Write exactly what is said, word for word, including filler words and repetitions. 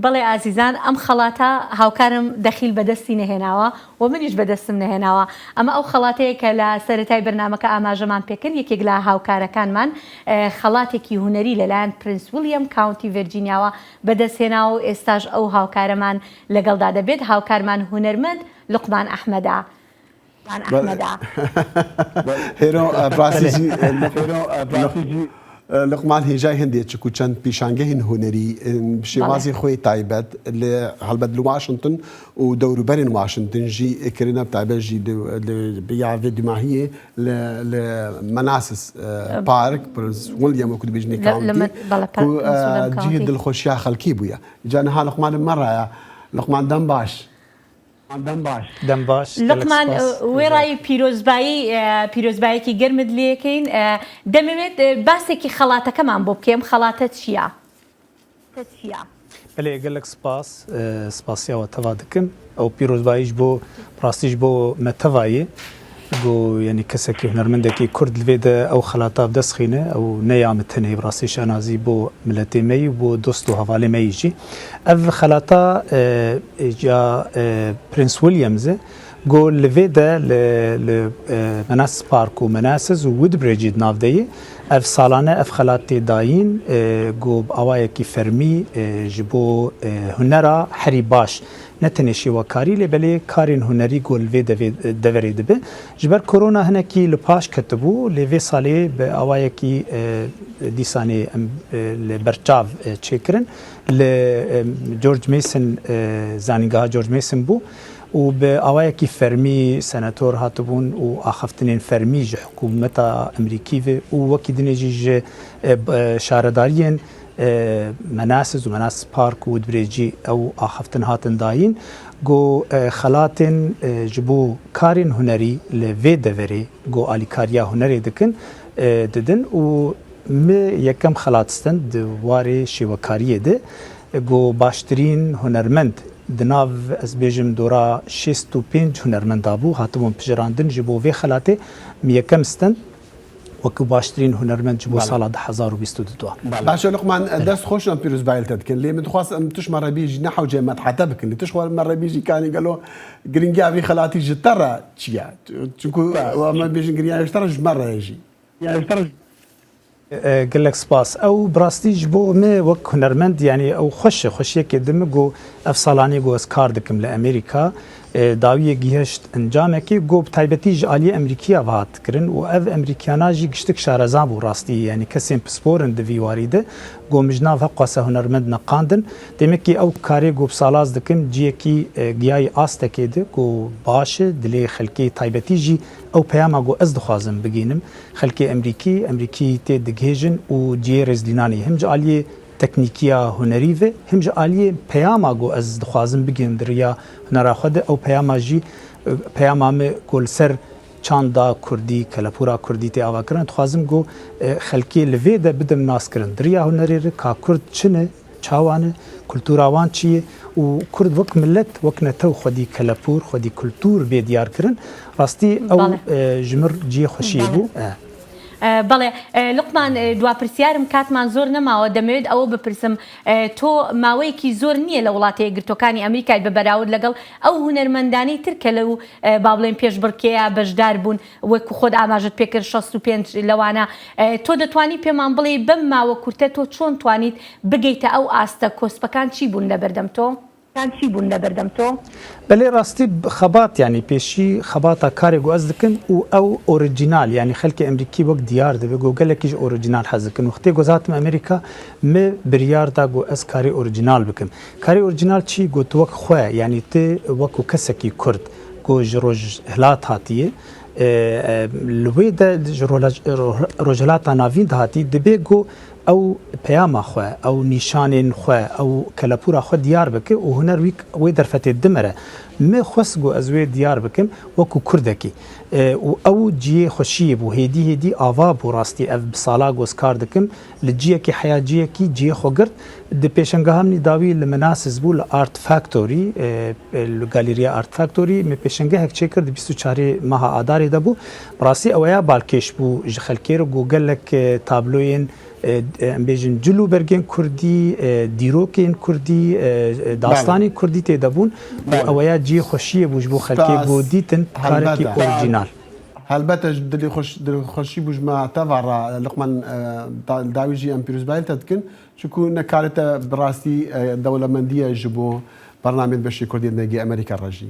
بەڵێ ئازیزان، ئەم خەڵاتە هاوکارم دەخیل بەدەستی نەهێناوە و منیش بەدەستم نەهێناوە. ئەمە ئەو خەڵاتەیە کە لە سەرەتای بەرنامەکە ئاماژەمان پێکرد. یەکێک لە هاوکارەکانمان، ئە، خەڵاتێکی هونەری لەلایەن پرنس ویلیام کاونتی ڤێرجینیاوە بەدەستهێناوە و ئێستاش ئەو هاوکارەمان لەگەڵدا دەبێت. هاوکارمان هونەرمەند لوقمان ئەحمەدە. لوقمان ئەحمەدە. هێرۆ، ئە، بڕاستی جی، ئە، لوق-، لوق-، ئە، لوقمان هێژای هەندێ چک و چەند پیشانگەهین هونەری، ئە، شێوازی بەڵێ. خۆی تایبەت لە، هەڵبەت لە واشنگتن و دەوروبەرین واشنگتن ژی ئەکرینە، تایبەت ژی لە، لە، بە یاڤێ دوماهیە لە، لە مەناسس، ئە، ئە، پارک، پرنس ویلیام وەکو دەبێژنی لە، لە کاونتی، مە-، بەڵێ، پرنس کو، ئە، ویلیام جیهێ کاونتی. دڵخۆشیا خەڵکی بووە. جا نها لوقمان مەڕایە. لوقمان دەم باش. دەم باش، گەلەک لوقمان، سپاس. ئە، وێڕای پیرۆزبایی، ئە، پیرۆزبایەکی گەرمت لێکەین، ئە، دەمەوێت، ئە، باسێکی خەڵاتەکەمان بۆ بکەم. خەڵاتە چییە؟ بەڵێ، گەلەک سپاس، ئە، سپاسیاوە تەوا دکم. ئەو پیرۆزباییش بۆ، ڕاستیش بۆ مەتەڤایێ. بۆ، یعنی، کەسێکی هونەرمەندێکی کورد لەوێ دە ئەو خەڵاتا بدەست خینە، ئەو نەیامە تەنێ بڕاستی شانازی بۆ ملەتێ مەی و بۆ دۆست و هەڤالێ مەی ژی. ئەڤ خەڵاتا، ئە، جا، ئە، پرنس ویلیامز، گۆ لەوێ دە لە، لە، ئە، مەناس پارک و مەناسز و وودبرێجی ناودەیە. ئەڤ ساڵانە ئەڤ خەڵات تێ دایین، ئە، گۆ بە ئاوایەکی فەرمی، ئە، ژ بۆ، ئە، هونەرا هەری باش. نە تەنێ شێوەکاری، لێ بەلێ کارێن هونەری گۆ لەوێ دەڤێ-، دەڤەرێ دەبێ. ژ بەر کۆرۆنا هەنەکی لە پاش کەتبوو، لێ ڤێ ساڵێ بە ئاوایەکی، ئە، دیسانێ ئەم، ئە، لە بەرچاو، ئە، چێکرن. لە، ئە، جۆرج مەیسن، ئە، زانینگەها جۆرج مەیسن بوو و بە ئاوایەکی فەرمی سەنەتۆر هاتبوون و ئاخەفتنێن فەرمی ژ حکوومەتا ئەمریکی ڤێ و وەکی دنێ ژی ژ، ئە، ب-، ئە، شارەداریێن، ئە، مەناسز و مەناس پارک و دبرێجی ئەو ئاخەفتن هاتن دایین. گۆ، ئە، خەڵاتێن، ئە، ژ بۆ کارێن هونەری لە ڤێ دەڤەرێ گۆ ئالیکاریا هونەرێ دکن، ئە، ددن و م یەکەم خەڵات ستن د وارێ شێوەکاریێ دە گۆ باشترین هونەرمەند. دناو ئەز بێژم دۆرا شێست و پێنج هونەرمەندا بوو، هاتبوون پژراندن ژ بۆ ڤێ خەڵاتێ م یەکەم ستن وەکو باشترین هونەرمەند ژ بۆ بەڵێ. ساڵا دە هەزار و بیست و دو. بەڵێ. باشە لوقمان، دەست خۆشم پیرۆزبایلتە دکن. لێ من دخواست ئەم تشمە ڕەبیژی نەحەوجێ مەتحەتە بکن. لە تشخوار مە ڕەبیژی کانی گەلۆ گرنگیا ڤی خەڵاتی ژ تەڕە چیە؟ چونکو ئەمە بێژن گرنگیا ژ تەڕە ژ مە ڕەژی. ئە، گەلەک سپاس. ئەو بڕاستی ژ بۆ مێ وەک هونەرمەند، یعنی، ئەو خوەشە، خوەشیەکێ دمە گۆ ئەف ساڵانێ گۆ ئەز کار دکم لە ئەمریکا. ئە، داویە گیهشت ئەنجامێکی گۆ بە تایبەتی ژ ئالیە ئەمریکیا ڤات کرن و ئەڤ ئەمریکیانا ژی گشتک شارەزا بوو ڕاستی، یعنی، کەسێن پسپۆرن دڤی واریدە گۆ مژناڤ هەقواسە هونەرمەند نەقاندن. دێمەکی ئەو کارێ گۆ بساڵاز دکم جیەکی، ئە، گیایی ئاستەکێ دە گۆ باشە دلێ خەلکێ تایبەتی ژی ئەو پەیاما گۆ ئەز دخوازم بگینم. خەلکێ ئەمریکی، ئەمریکی تێ دگهێژن و جێ رێزلینانی هەم جە ئالیێ تەکنیکیا هونەری ڤێ، هەم جە ئالیێ پەیاما گۆ ئەز دخوازم بگێم درییا هونەرا خوەدە ئەو پەیاما ژی، پەیاما مێ گۆ لەسەر چاندا کوردی، کەلەپورا کوردی تێ ئاوا کرن. دخوازم گۆ، ئە، خەلکێ لەڤێ دە بدم ناس کرن. درییا هونەرێ ر کا کورد چنە، چاوانە، کولتورا وان چیە و کورد وەک ملەت، وەک نەتەو خوەدی کەلەپور، خوەدی کولتور بێ دیار کرن. ڕاستی ئەو، بەڵێ. ئە، ژمر جیە خوەشیە بوو. ئە. ئە، بەڵێ، ئە، لوقمان، ئە، دوا پرسیارم کاتمان زۆر نەماوە، دەمەوێت ئەوە بپرسم، ئە، تۆ ماوەیەکی زۆر نییە لە وڵاتە یەکگرتوەکانی ئەمریکای بە بەراورد لەگەڵ ئەو هونەرمەندانی تر کە لەو، ئە، با بڵێن پێشبڕکێیە بەشدار بوون، وەکو خۆت ئاماژەت پێکرد شەست و پێنج لەوانە. ئە، تۆ دەتوانی پێمان بڵێ بەم ماوە کورتە تۆ چۆن توانیت بگەیتە ئەو ئاستە، کۆسپەکان چی بوون لە بەردەم تۆ؟ کان چی بوون لە بەردەم تۆ؟ بەلێ ڕاستی ب-، خەبات، یعنی، پێشی خەباتا کارێ گۆ ئەز دکم و ئەو ئۆریجینال، یعنی، خەلکێ ئەمریکی وەک دیار دبێ، گۆ گەلەکیش ئۆریجینال حەز دکن. وەختێ گۆ زاتم ئەمریکا، مێ بریار دا گۆ ئەز کارێ ئۆریجینال بکم. کارێ ئۆریجینال چی؟ گۆ تو وەک خوە، یعنی، تێ وەکو کەسەکی کورد، گۆ ژ ڕۆژهلات هاتیە، ئە، ئە، لەوێ دە ژ ڕۆلە-، ڕۆ-، ڕۆژهلاتا ناڤین دهاتی، دبێ گۆ ئەو پەیاما خوە، ئەو نیشانێن خوە، ئەو کەلەپورا خوە دیار بکە و هونەر ویک وێ دەرفەتێ دمەرە. مێ خوەس گۆ ئەز وێ دیار بکم وەکو کوردەکی. ئە، و ئەو جیێ خوەشیێ بوو، هێدی هێدی ئاوا بوو ڕاستی ئەڤ بساڵا گۆ ئەز کار دکم، لە جیەکی حەیا جیەکی جیێ خوە گرت. دە پێشەنگەها منی داوی لە مەناسس بوو لە ئارت فاکتۆری، ئە، ئە، لە گالێریا ئارت فاکتۆری، مێ پێشەنگەهەک چێکرد بیست و چارێ ماها ئادارێ دەبوو. بڕاستی ئەوەیا بالکێش بوو ژ خەلکێ ر گۆ گەلەک، ئە، تابلۆیێن e, e, em bêjin cil û bergên kurdî, e, dîrokên kurdî, e, e, dastanên kurdî tê de bûn. Û ewe ya cihê xweşiyê bû ji bo xelkê ku dîtin karekî orîjinal. Helbete ji dilê xweş, dilxweşî bû ji me teva re Luqman, e, da, dawî jî em pîrozbayî te dikin. Çunku nekarite bi rastî, e, dewlemendiye ji bo bernameyên beşê kurdî dengê Amerîka re jî.